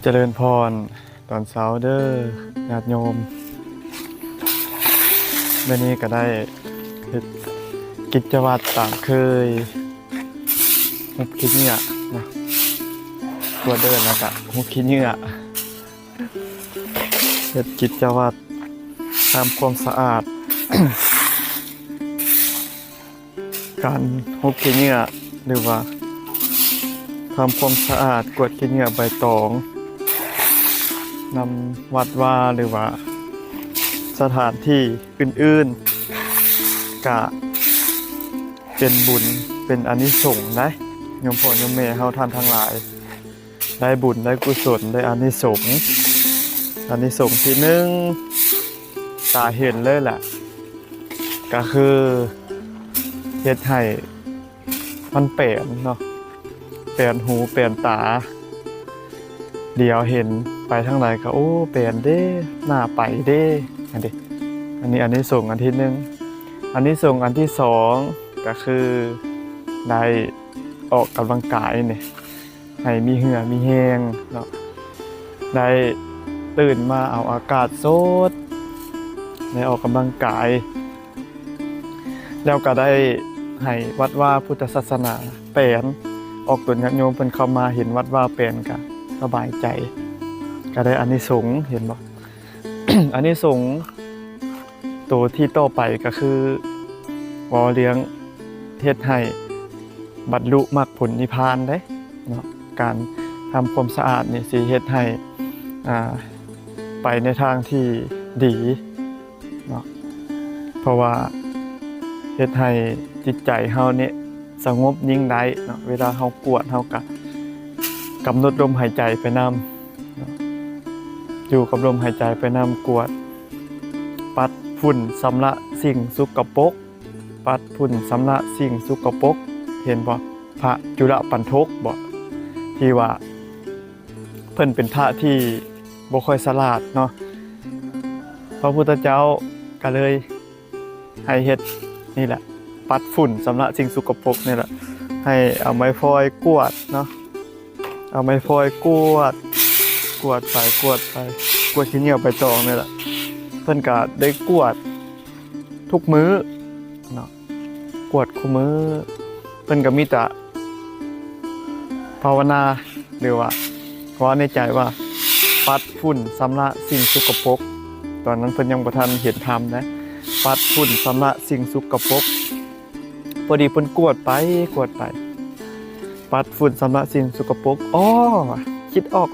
ຈະເລີນພອນຕອນເຊົ້າເດີຍາດໂຍມ. ມື້ນີ້ກໍໄດ້ເຮັດກິດຈະວັດຕາມເຄີຍ, ຮຸບຂີ້ເຫຍື້ອເນາະ, ກວາດເດີ່ນແລ້ວກະຮຸບຂີ້ເຫຍື້ອ, ເຮັດກິດຈະວັດທຳຄວາມສະອາດ. ການຮຸບຂີ້ເຫຍື້ອ ຫຼືວ່າທຳຄວາມສະອາດ ກວາດຂີ້ເຫຍື້ອໃບຕອງນຳວັດວາ ຫຼືວ່າສະຖານທີ່ອື່ນໆ ກະເປັນບຸນເປັນອານິສົງໄດ໋ ໂຍມພໍ່ໂຍມແມ່ເຮົາທ່ານທັງຫຼາຍ. ໄດ້ບຸນໄດ້ກຸສົນ ໄດ້ອານິສົງ. ອານິສົງທີໜຶ່ງ ຕາເຫັນເລີຍແຫຼະ ກະຄືເຮັດໃຫ້ມັນແປນເນາະ, ແປນຫູແປນຕາ, ດຽວເຫັນໄປທາງໃດກໍ ໂອ້ ແປນເດ້ ໜ້າໄປເດ້. ອັນນີ້ ອັນນີ້ອານິສົງອັນທີໜຶ່ງ. ອານິສົງອັນທີສອງ ກະຄືໄດ້ອອກກຳລັງກາຍນີ້ ໃຫ້ມີເຫື່ອມີແຮງເນາະ, ໄດ້ຕື່ນມາເອົາອາກາດສົດ, ໄດ້ອອກກຳລັງກາຍ, ແລ້ວກໍໄດ້ໃຫ້ວັດວາພຸດທະສາສະໜາແປນອອກຕົນ. ຍາດໂຍມເພິ່ນເຂົ້າມາເຫັນວັດວາແປນກໍສະບາຍໃຈ, ກໍໄດ້ອານິສົງ, ເຫັນບໍ່? ອານິສົງໂຕທີ່ຕໍ່ໄປກໍຄືເວົ້າເລື່ອງເຮັດໃຫ້ບັນລຸມັກຜົນນິບພານເດ້ເນາະ. ການທຳຄວາມສະອາດນີ້ຊິເຮັດໃຫ້ ອ່າ ໄປໃນທາງທີ່ດີເນາະ, ເພາະວ່າເຮັດໃຫ້ຈິດໃຈເຮົານີ້ສະຫງົບນິ່ງໄດ້ເນາະ. ເວລາເຮົາກວດ ເຮົາກະກຳນົດລົມຫາຍໃຈໄປນຳເນາະ, ຢູ່ກັບລົມຫາຍໃຈໄປນຳ, ກວດ ປັດຝຸ່ນຊຳລະສິ່ງສົກກະປົກ, ປັດຝຸ່ນຊຳລະສິ່ງສົກກະປົກ. ເຫັນບໍ່? ພະຈຸລະປັນທົກບໍ ທີ່ວ່າເພິ່ນເປັນພະທີ່ບໍ່ຄ່ອຍສະຫຼາດເນາະ, ພະພຸດທະເຈົ້າກໍເລີຍໃຫ້ເຮັດນີ້ແຫຼະ, ປັດຝຸ່ນຊຳລະສິ່ງສົກກະປົກນີ້ແຫຼະ, ໃຫ້ເອົາໄມ້ຟອຍກວາດເນາະ, ເອົາໄມ້ຟອຍກວາດ, ກວາດໄປກວາດໄປ, ກວາດຂີ້ເຫຍື້ອໃບຕອງນີ້ແຫຼະ. ເພິ່ນກໍໄດ້ກວາດທຸກມື້ເນາະ, ກວດຄູ່ມື້. ເພິ່ນກໍມີແຕ່ພາວະນາ ຫຼືວ່າເວົ້າໃນໃຈວ່າ ປັດຝຸ່ນຊຳລະສິ່ງສົກກະປົກ. ຕອນນັ້ນເພິ່ນຍັງບໍ່ທັນເຫັນທຳນະ, ປັດຝຸ່ນຊຳລະສິ່ງສົກກະປົກ. ພໍດີເພິ່ນກວດໄປກວດໄປ, ປັດຝຸ່ນຊຳລະສິ່ງສົກກະປົກ. ອໍ ຄິດອອກ